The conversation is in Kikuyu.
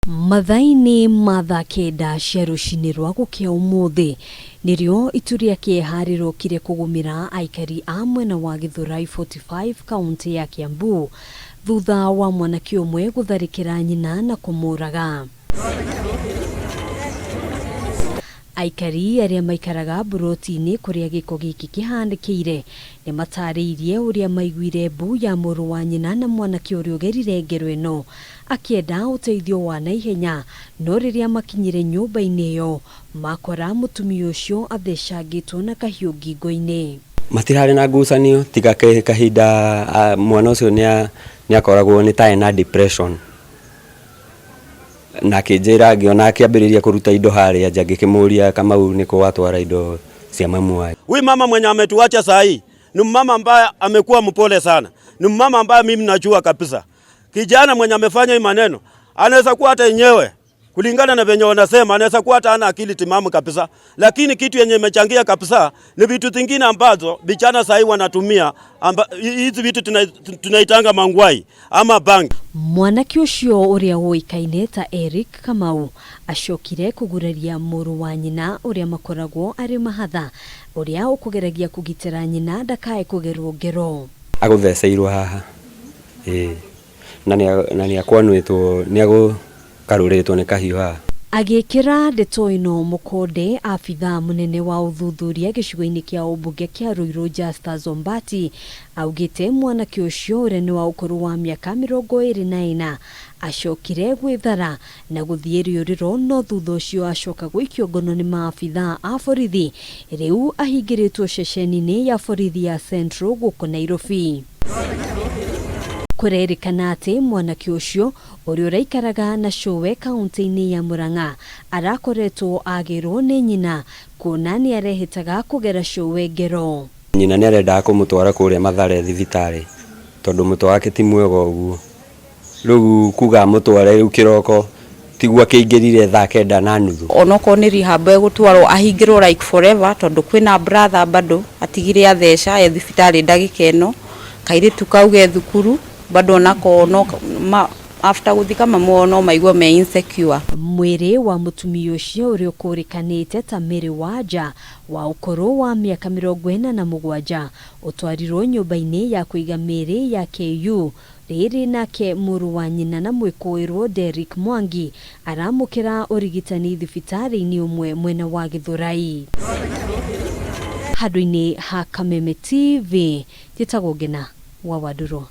Mathaa-inĩ ma thaa kenda cia rũcinĩ rwa gũkĩa ũmũthĩ, nĩrĩo itu rĩa kĩeha rĩrokire kũgũmĩra aikari a mwena wa Githurai 45 kauntĩ ya Kiambu, thutha wa mwanake ũmwe gũtharĩkĩra nyina na kũmũraga. Aikari arĩa maikaraga mburoti-inĩ kũrĩa gĩko gĩkĩ kĩhanĩkĩire nĩ matarĩirie ũrĩa maiguire mbu ya mũrũ wa nyina na mwanake ũrĩa ũgerire ngero ĩno akĩenda ũteithio wa naihenya no rĩrĩa makinyire nyũmba-inĩ ĩyo makora mũtumia ũcio athecangĩtwo na kahiũ ngingo-inĩ. Matirarĩ na ngucanio tiga kahinda mwana ũcio nĩ akoragwo nĩ ta ena depression. Na akĩnjĩra ngĩona akĩambĩrĩria kũruta indo harĩa nja ngĩkĩmũria Kamau nĩkũ watwara indo cia mamu wanyu. Huyu mama mwenye ametuacha saa hii ni mama ambaye amekuwa mpole sana, ni mama ambaye mimi najua kabisa. Kijana mwenye amefanya hii maneno anaweza kuwa hata yenyewe kulingana na venye wanasema anaweza kuwa hata hana akili timamu kabisa, lakini kitu yenye imechangia kabisa ni vitu zingine ambazo vijana saa hii wanatumia, hizi vitu tunaitanga mangwai ama bangi. Mwanake ũcio ũrĩa ũĩkaine ta Eric Kamau acokire kũguraria mũrũ wa nyina ũrĩa makoragwo arĩ mahatha ũrĩa ũkũgeragia kũgitĩra nyina ndakae kũgerwo ngero. Agũtheceirwo haha ĩĩ, na nĩ akwanwĩtwo nĩ agũkarũrĩtwo nĩ kahiũ haha. Agĩkĩra ndeto ĩno mũkonde abithaa mũnene wa ũthuthuria gĩcigo-inĩ kĩa ũmbunge kĩa Ruiru Justus Ombati augĩte mwanake ũcio ũrĩa nĩ wa ũkũrũ wa mĩaka 24 acokire gwĩthara na gũthiĩ rĩũrĩro no thutha ũcio acoka gũikio ngono nĩ maabithaa a borithi rĩu ahingĩrĩtwo ceceni-inĩ ya borithi ya Central gũkũ Nairobi. Kũrerĩkana atĩ mwanake ũcio ũrĩa ũraikaraga na cũwe kaunti-inĩ ya Murang'a arakoretwo agĩrwo nĩ nyina kuona nĩ arehĩtaga kũgera cũwe ngero. Nyina nĩ arendaga kũmũtwara kũrĩa Mathare thibitarĩ tondũ mũtwe wake ti mwega ũguo. Rĩu kuga amũtware rĩu kĩroko tiguo akĩingĩrire thaa 9:30. Onokorwo nĩ rehab egũtwarwo ahingĩrwo like forever tondũ kwĩna brother bado atigire atheca e thibitarĩ ndagĩka ĩno, kairĩtu kau ge thukuru bado onako no after gũthika mamu wao no maigue me insecure. Mwĩrĩ wa mũtumia ũcio ũrĩa ũkũrĩkanĩte ta Mary Wanja wa ũkũrũ wa mĩaka 47 ũtwarirwo nyũmba-inĩ ya kũiga mĩĩrĩ ya KU rĩrĩ nake mũrũ wa nyina na mwĩkũĩrwo Derrick Mwangi aramũkĩra ũrigitani thibitarĩ-inĩ ũmwe mwena wa Gĩthũrai. Handũ-inĩ ha Kameme TV njĩtagwo Ngena wa Wandũrũ.